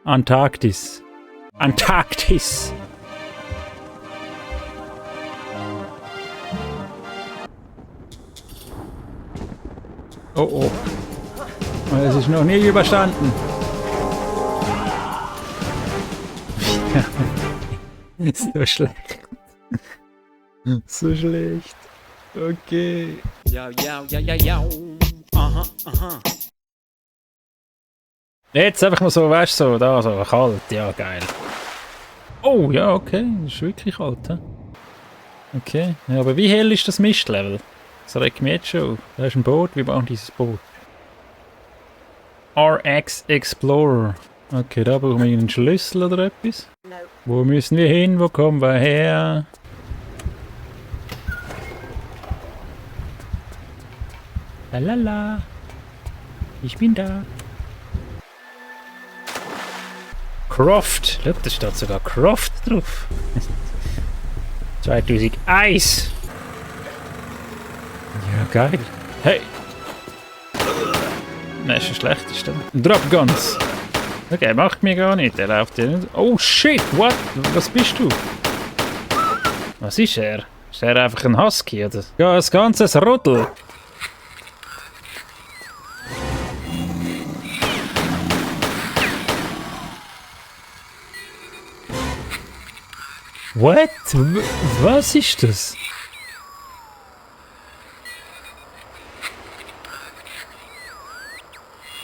Antarktis. Antarktis. Oh oh. Es ist noch nie überstanden. Ist so schlecht. So schlecht. Okay. Ja, ja, ja, ja, ja. Aha, aha. Jetzt einfach mal so, weißt du, so, da so kalt. Ja, geil. Oh, ja, okay. Das ist wirklich kalt, hä? Okay. Ja, aber wie hell ist das Mistlevel? Das regt mich jetzt schon auf. Da ist ein Boot. Wir bauen dieses Boot. RX Explorer. Okay, da brauchen wir einen Schlüssel oder etwas. Wo müssen wir hin? Wo kommen wir her? Lalala. Ich bin da. Croft. Schau, da steht sogar Croft drauf. 2001. Ja, geil. Hey. Nein, ist das Schlechteste. Drop Guns. Okay, macht mir gar nicht. Er läuft hier nicht. Oh shit, what? Was bist du? Was ist er? Ist er einfach ein Husky, oder? Ja, das ganze Rudel. What? Was ist das?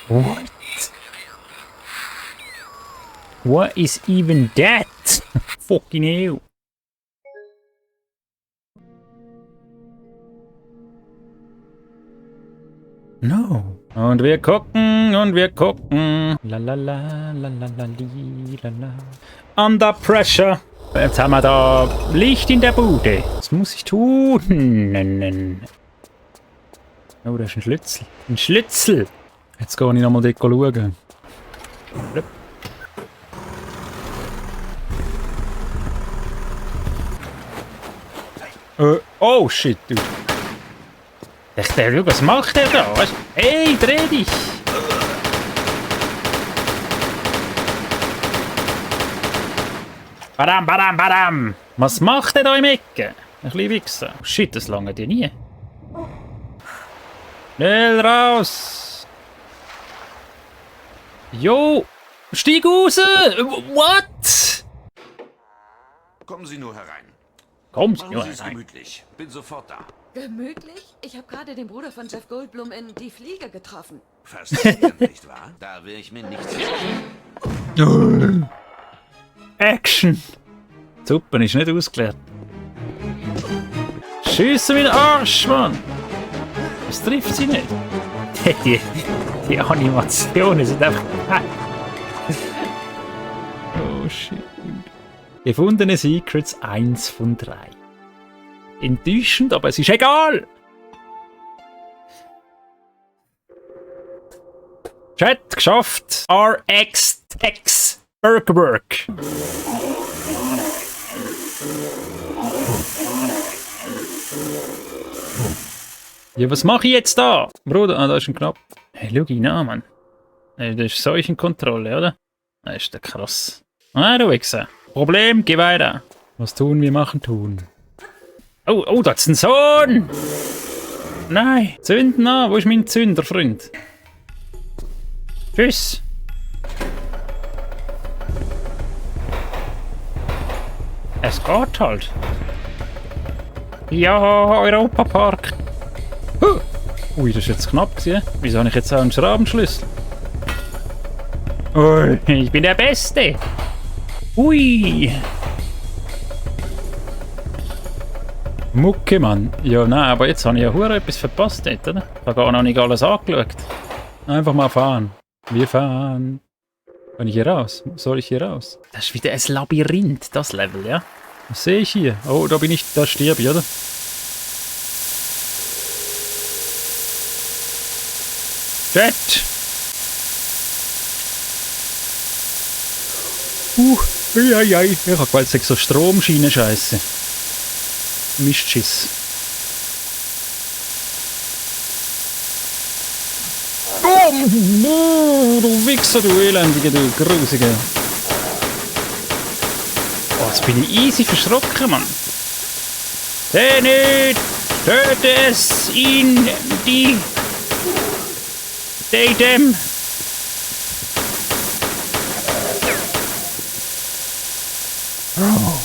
What? What is even that? Fucking hell. No. Und wir gucken und wir gucken. La la la la la la li, la la. Under pressure. Jetzt haben wir da Licht in der Bude. Was muss ich tun? Oh, da ist ein Schlüssel. Ein Schlüssel! Jetzt gehe ich nochmal dort schauen. Oh shit, du. Was macht der da? Hey, dreh dich! Badam, badam, badam! Was macht der da im Ecke? Ein bisschen Wichser. Oh shit, das lange dir nie. Schnell raus! Jo! Stieg raus! What? Kommen Sie nur herein. Kommen Sie Machen nur Sie es rein. gemütlich. Bin sofort da. Gemütlich? Ich habe gerade den Bruder von Jeff Goldblum in Die Fliege getroffen. Faszinierend, nicht wahr? Da will ich mir nichts Action! Super, ist nicht ausgeleert. Schiessen wie ein Arsch, Mann! Das trifft sie nicht. Die Animationen sind einfach... Oh shit. Gefundene Secrets 1 von 3. Enttäuschend, aber es ist egal! Chat geschafft! RX Tex Burgerberg. Ja, was mache ich jetzt da? Bruder, da ist ein Knopf. Hey, schau ihn an, Mann. Hey, das ist solche Kontrolle, oder? Das ist der krass. Ah, du Wichser. Problem, geh weiter. Was tun wir machen, tun. Oh, oh, da ist ein Sohn! Nein, zünden an. Wo ist mein Zünder, Freund? Tschüss. Es geht halt. Ja, Europapark. Ui, das ist jetzt knapp gewesen. Wieso habe ich jetzt auch einen Schraubenschlüssel? Ui, ich bin der Beste. Ui. Mucke, Mann. Ja, nein, aber jetzt habe ich ja hure etwas verpasst, nicht, oder? Ich habe gar noch nicht alles angeschaut. Einfach mal fahren. Wir fahren. Kann ich hier raus? Soll ich hier raus? Das ist wieder ein Labyrinth, das Level, ja? Was sehe ich hier? Oh, da bin ich, da stirb ich, oder? Jet! Eieiei. Ich habe gewollt, so Stromschienen scheiße. Mistschiss. Oh Du Wichser, du Elendige, du Grusige. Oh, jetzt bin ich easy verschrocken, Mann. Der nicht! Töte es! Ihn! Die! Dem! Oh.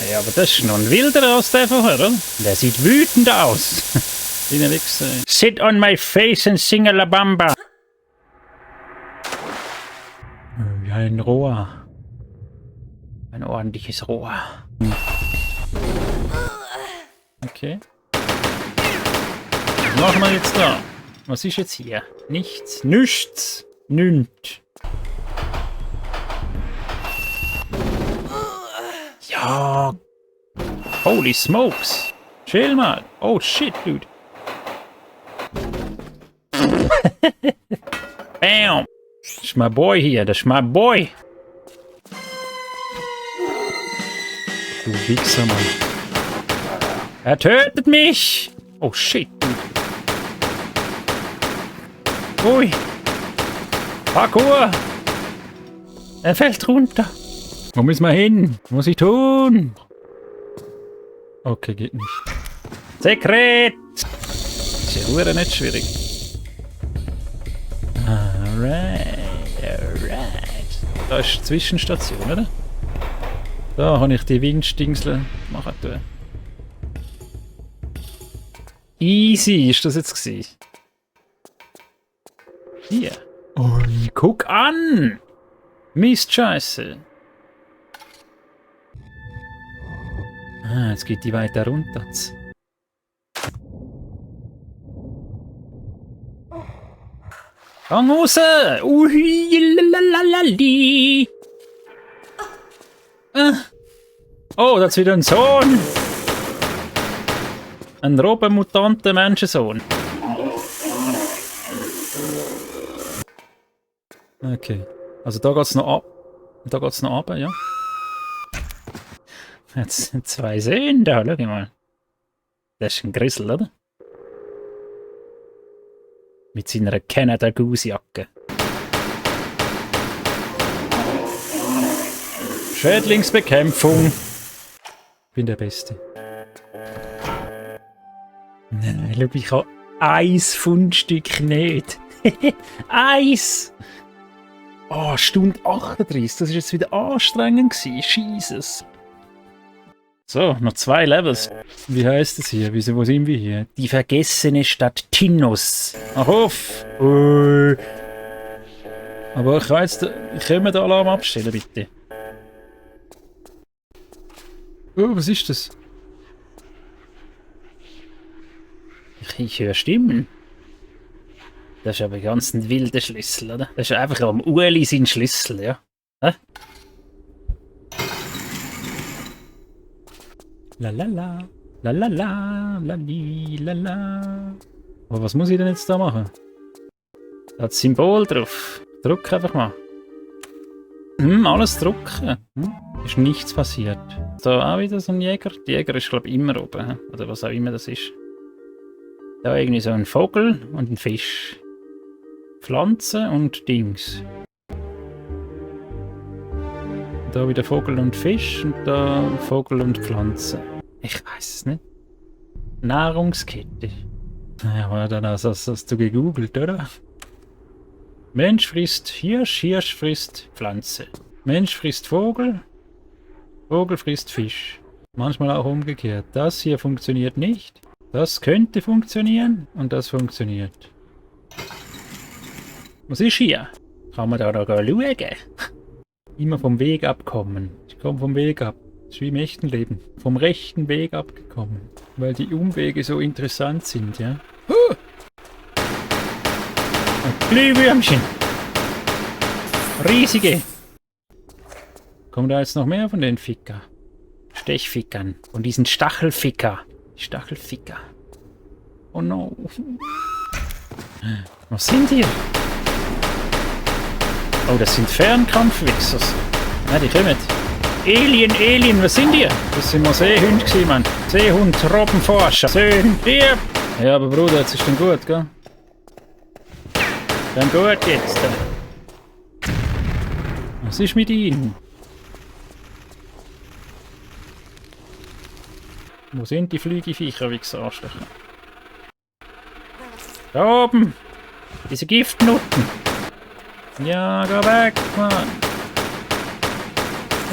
Ja, aber das ist noch ein wilderer als der vorher, oder? Der sieht wütend aus. Wie ein Wichser. Sit on my face and sing a la bamba. Wie ein Rohr. Ein ordentliches Rohr. Okay. Was machen wir jetzt da? Was ist jetzt hier? Nichts. Nichts. Nünt. Ja. Holy smokes. Chill mal. Oh shit, dude. Bam. Das ist mein Boy hier. Das ist mein Boy. Du Wichser, Mann. Er tötet mich. Oh shit, dude. Ui. Parkour. Er fällt runter. Wo müssen wir hin? Was muss ich tun? Okay, geht nicht. Sekret! Ist ja hure nicht schwierig. Alright, alright. Da ist die Zwischenstation, oder? Da habe ich die Windstingsel machen tun. Easy ist das jetzt gewesen. Hier. Oh, guck an! Mist, Scheiße. Ah, jetzt geht die weiter runter. Gang raus! Ui, lalalali. Oh, das ist wieder ein Sohn! Ein robenmutanter Menschensohn. Okay. Also da geht's noch ab. Da geht's noch ab, ja. Jetzt sind zwei Seen da, schau mal. Das ist ein Grissel, oder? Mit seiner Canada Goose Jacke. Schädlingsbekämpfung. Ich bin der Beste. Nein, ich habe ein Fundstück nicht. Eins! Oh, Stunde 38, das war jetzt wieder anstrengend gewesen. Jesus. So, noch 2 Levels. Wie heisst es hier? Wo sind wir hier? Die vergessene Stadt Tinnos. Ach auf! Aber ich kann jetzt... Können wir den Alarm abstellen, bitte? Oh, was ist das? Ich höre Stimmen. Das ist aber ganz ein wilder Schlüssel, oder? Das ist einfach am Ueli sein Schlüssel, ja. Hä? Lalala, lalala, lali, lala. Aber was muss ich denn jetzt da machen? Da hat das Symbol drauf. Druck einfach mal. Alles drucken. Ist nichts passiert. Da auch wieder so ein Jäger. Der Jäger ist, glaube ich, immer oben. Oder was auch immer das ist. Da irgendwie so ein Vogel und ein Fisch. Pflanze und Dings. Da wieder Vogel und Fisch und da Vogel und Pflanze. Ich weiß es nicht. Nahrungskette. Ja, aber dann hast du gegoogelt, oder? Mensch frisst Hirsch, Hirsch frisst Pflanze. Mensch frisst Vogel, Vogel frisst Fisch. Manchmal auch umgekehrt. Das hier funktioniert nicht. Das könnte funktionieren und das funktioniert. Was ist hier? Kann man da noch schauen? Immer vom Weg abkommen. Ich komme vom Weg ab. Das ist wie im echten Leben. Vom rechten Weg abgekommen. Weil die Umwege so interessant sind, ja. Ein Glühwürmchen. Riesige. Kommen da jetzt noch mehr von den Ficker? Stechfickern. Von diesen Stachelficker. Stachelficker. Oh no. Was sind hier? Oh, das sind Fernkampfwichsers. Ja, die kommen. Alien, was sind die? Das sind mal Seehunde gewesen, Mann. Seehund, Robbenforscher. Seehund, hier. Ja, aber Bruder, jetzt ist dann gut, gell? Dann gut jetzt. Was ist mit Ihnen? Wo sind die Flügeviecher, wie gesagt? Da oben! Diese Giftnutten! Ja, geh weg, Mann!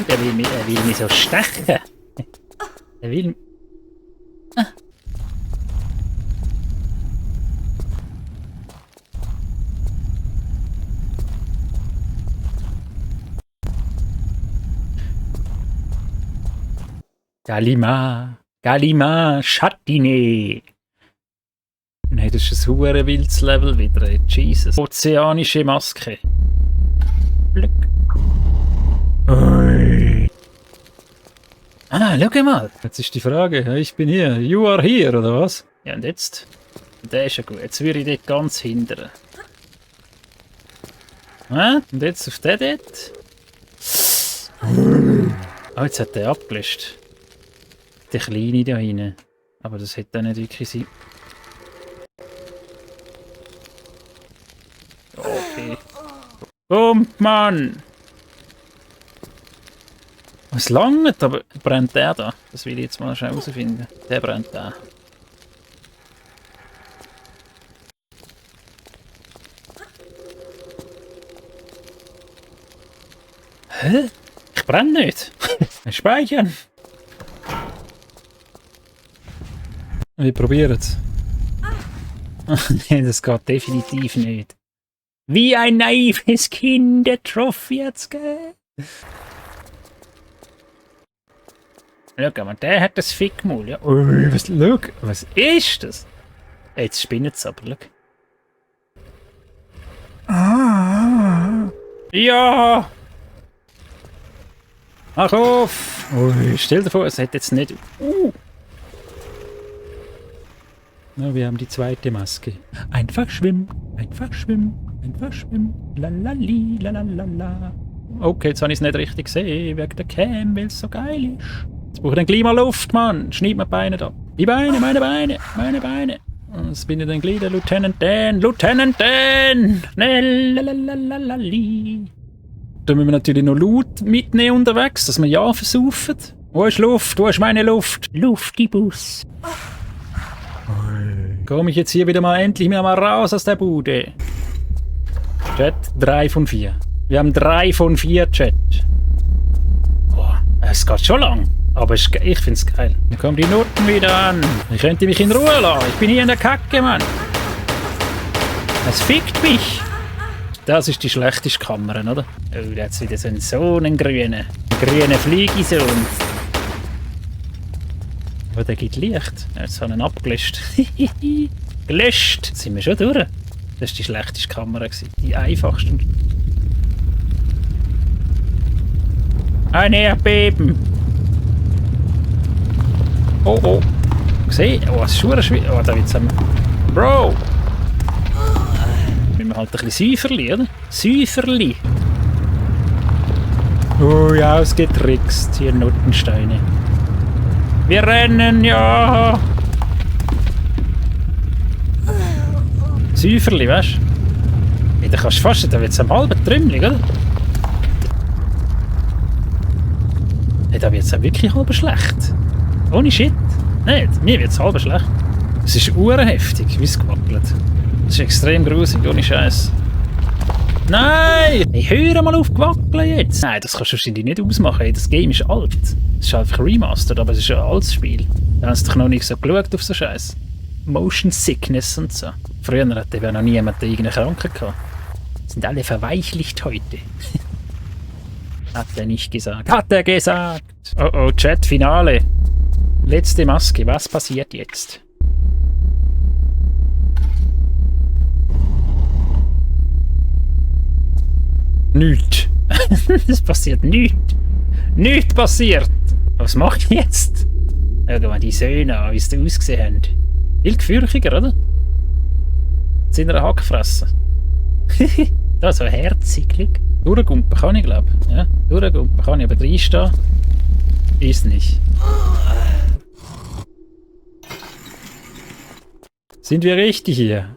Er will mich so stechen! Er will... Ah. Galima, Schatine. Nein, das ist ein hure wildes Level wieder. Jesus. Ozeanische Maske. Glück. Ui. Ah, schau mal. Jetzt ist die Frage, ich bin hier. You are here, oder was? Ja, und jetzt? Der ist ja gut. Jetzt würde ich dort ganz hindern. Ah, und jetzt auf den dort. Oh, jetzt hat der abgelöscht. Der Kleine da rein. Aber das hätte auch nicht wirklich sein. Okay. Kommt, Mann! Was langt, aber brennt der da? Das will ich jetzt mal schnell herausfinden. Der brennt da. Hä? Ich brenne nicht. Speichern. Wir probieren es. Nein, das geht definitiv nicht. Wie ein naives Kind, der Trophy jetzt, gell? Schau mal, der hat das Fickmaul, ja. Ui, was ist das? Jetzt spinnt es aber, schau. Ah. Ja! Mach auf! Ui, stell dir vor, es hat jetzt nicht... Ja, wir haben die zweite Maske. Einfach schwimmen, einfach schwimmen, einfach schwimmen. Lalali, lalalala. Okay, jetzt habe ich es nicht richtig gesehen, wegen der Cam, weil es so geil ist. Jetzt brauche ich dann gleich mal Luft, Mann. Schneid mir die Beine da. Die Beine, meine Beine, meine Beine. Und jetzt bin ich dann gleich der Lieutenant Dan. Lieutenant Dan! Lalalali. Da müssen wir natürlich noch Loot mitnehmen unterwegs, dass wir ja versaufen. Wo ist Luft? Wo ist meine Luft? Luftibus. Komme ich jetzt hier wieder mal endlich mal raus aus der Bude. Chat, 3 von 4. Wir haben 3 von 4, Chat. Boah, es geht schon lang. Aber ich finde es geil. Dann kommen die Noten wieder an. Ich könnte mich in Ruhe lassen. Ich bin hier in der Kacke, Mann. Es fickt mich. Das ist die schlechteste Kamera, oder? Oh, da hat wieder so einen grünen Fliegesohn. Aber der gibt Licht. Jetzt haben wir ihn abgelöscht. Gelöscht! Jetzt sind wir schon durch. Das war die schlechteste Kamera. Die einfachste. Ein Erdbeben! Oh oh! Gesehen? Oh, es ist schon schwierig. Oh, da wird's Bro! Müssen wir halt ein bisschen Säuferli, oder? Säuferli! Oh ja, ausgetrickst. Hier Notensteine. Wir rennen, ja! Säuferli, weißt du? Da kannst du fast, da wird es am halben Trümmelig, oder? Hey, da wird es wirklich halb schlecht. Ohne Shit. Nicht, mir wird es halb schlecht. Es ist uhrenheftig, wie es gewackelt. Das ist extrem grusig, ohne Scheiß. Nein! Hey, hör mal auf gewackeln jetzt! Nein, das kannst du wahrscheinlich nicht ausmachen. Hey, das Game ist alt. Es ist einfach remastered, aber es ist ein altes Spiel. Da haben sie doch noch nicht so geschaut auf so Scheiß. Motion Sickness und so. Früher hatte ja noch niemand irgendeine Krankheit gehabt. Sind alle verweichlicht heute. Hat er nicht gesagt. Hat er gesagt! Oh oh, Chat, Finale. Letzte Maske, was passiert jetzt? Nichts. Es passiert nichts. Nichts passiert. Was macht jetzt? Schau mal die Söhne an, wie sie ausgesehen haben. Viel gefürchiger, oder? Jetzt sind wir Hackfressen. Da so herzig. Durchgumpen kann ich, glaube ich. Ja, durchgumpen kann ich, aber reinstehen ist nicht. Sind wir richtig hier?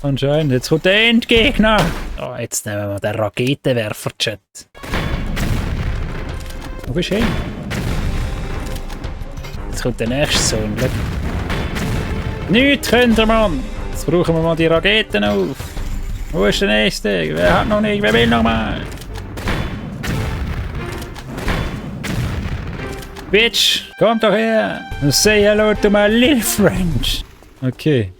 Anscheinend. Jetzt kommt der Endgegner. Oh, jetzt nehmen wir den Raketenwerfer-Chat. Wo bist du hin? Jetzt kommt der nächste Sohn. Nichts könnt ihr, Mann! Jetzt brauchen wir mal die Raketen auf. Wo ist der nächste? Wer hat noch nicht? Wer will noch mal? Bitch, komm doch her! Say hello to my little friend! Okay.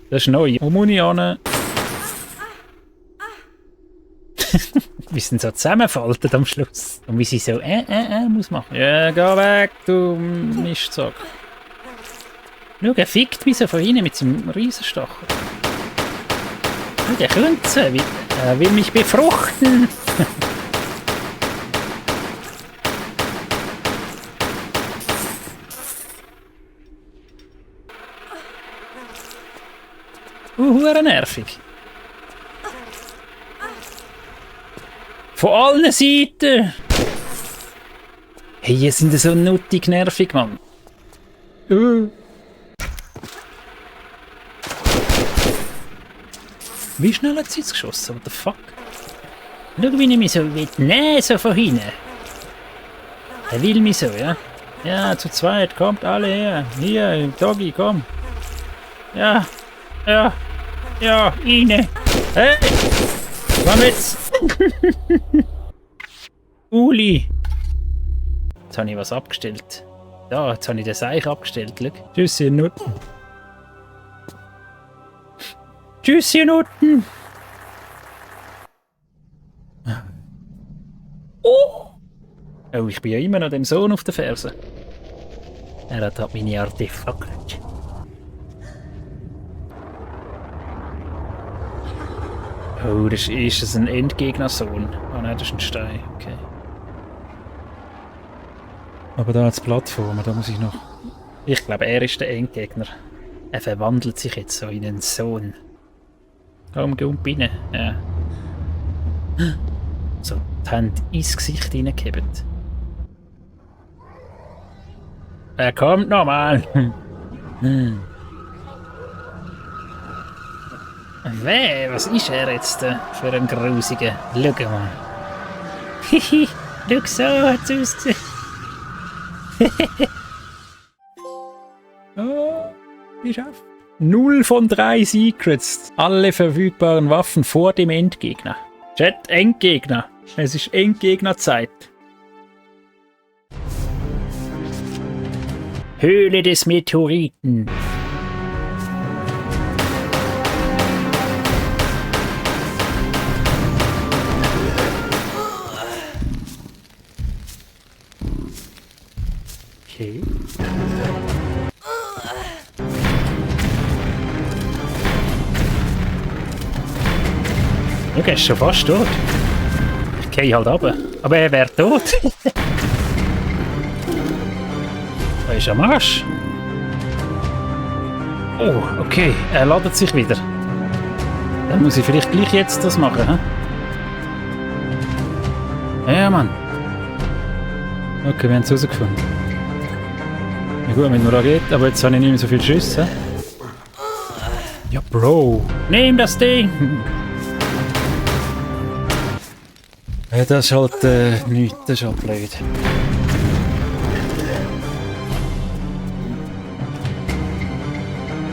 Das ist neu. Wo muss ich hin? Wie sie so zusammenfalten am Schluss. Und wie sie so muss machen. Ja, geh weg, du Mistsack. Schau, er fickt mich so von hinten mit seinem Riesenstachel. Schau, der Kunze, er will mich befruchten. Hure nervig. Von allen Seiten. Hey, hier sind so nuttig nervig, Mann. Wie schnell hat sie jetzt geschossen? What the fuck? Schau, wie ich mich so nehmen, so von hinten. Er will mich so, ja? Ja, zu zweit, kommt alle her. Hier, Doggy, komm. Ja, ja, ja, rein. Hey, komm jetzt. Uli. Jetzt habe ich was abgestellt. Ja, jetzt habe ich den Seich abgestellt. Schau. Tschüss, ihr Nutten. Tschüss, ihr Nutten. Oh! Oh, ich bin ja immer noch dem Sohn auf der Ferse. Er hat halt meine Artefakte. Oh, das ist ein Endgegner-Sohn. Ah nein, das ist ein Stein. Okay. Aber da als Plattform, da muss ich noch... Ich glaube, er ist der Endgegner. Er verwandelt sich jetzt so in einen Sohn. Komm, geh rein. Ja. So, die Hände ins Gesicht reingehebt. Er kommt nochmal. Weh, was ist er jetzt für ein Grusiger? Schau mal. Hihi, schau, so hat es ausgesehen. Oh, geschafft. 0 von 3 Secrets. Alle verfügbaren Waffen vor dem Endgegner. Chat, Endgegner. Es ist Endgegnerzeit. Höhle des Meteoriten. Okay. Okay, ist schon fast tot. Ich gehe halt runter. Aber er wäre tot. Er ist am Arsch. Oh, okay. Er ladet sich wieder. Dann muss ich vielleicht gleich jetzt das machen, hä? Ja, Mann. Okay, wir haben es rausgefunden. Ja gut, mit dem Raketen, aber jetzt habe ich nicht mehr so viel Schuss, hä? Ja, Bro. Nimm das Ding! Ja, das ist halt nichts, das ist halt blöd.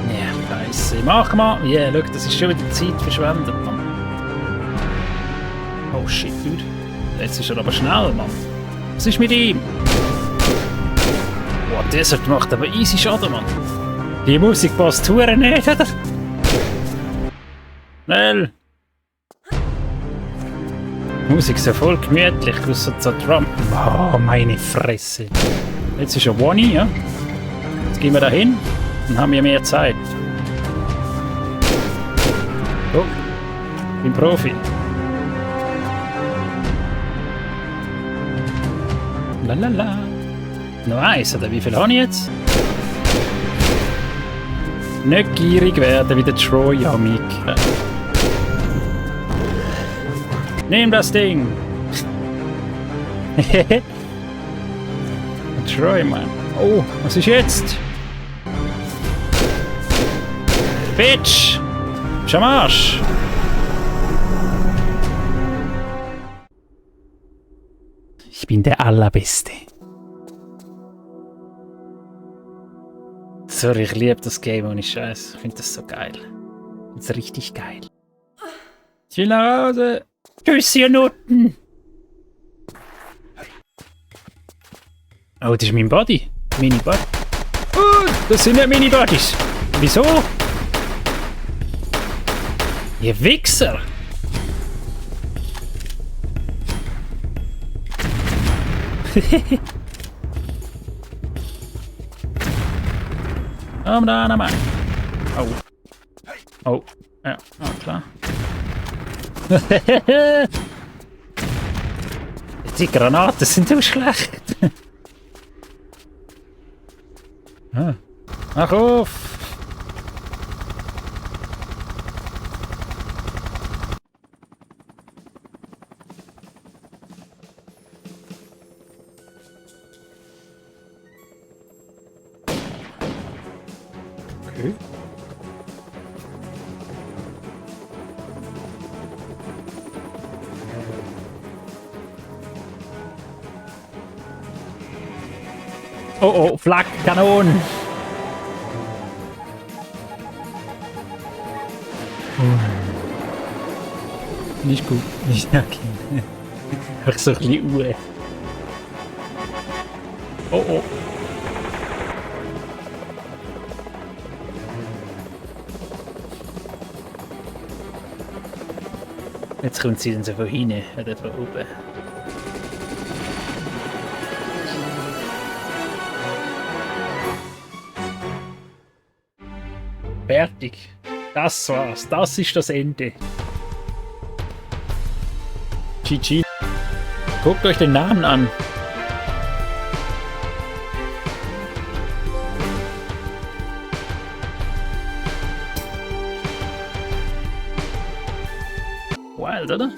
Ja, scheisse. Mach mal! Ja, yeah, schau, das ist schon wieder Zeit verschwendet, Mann. Oh shit, dude. Jetzt ist er aber schnell, Mann. Was ist mit ihm? Boah, Desert macht aber easy Schaden, Mann. Die Musik passt hure nicht, oder? Schnell! Die Musik ist ja voll gemütlich, außer so Drum. Oh, meine Fresse. Jetzt ist er One, ja? Jetzt gehen wir da hin und haben wir mehr Zeit. Oh, ich bin Profi. Lalala. Noch eins, oder wie viel habe ich jetzt? Nicht gierig werden wie der Troy, Amik. Nimm das Ding! Troy, Mann. Oh, was ist jetzt? Bitch! Bist am Arsch! Ich bin der Allerbeste. Sorry, ich liebe das Game ohne Scheiß. Ich finde das so geil. Ich finde es richtig geil. Ich will nach Hause. Tschüss, ihr Nutten. Oh, das ist mein Body. Meine Body. Oh, das sind nicht meine Bodies. Wieso? Ihr Wichser. Komm da, Mann. Oh. Oh. Ja, klar. Die Granaten sind so schlecht. Mach auf! Okay. Oh, oh, Flak-Kanonen! Nicht gut. Nicht okay. Einfach so ein bisschen Uhr. Oh, oh. Jetzt kommt sie dann so von hinten oder von oben. Fertig. Das war's. Das ist das Ende. GG. Guckt euch den Namen an. Wild, oder?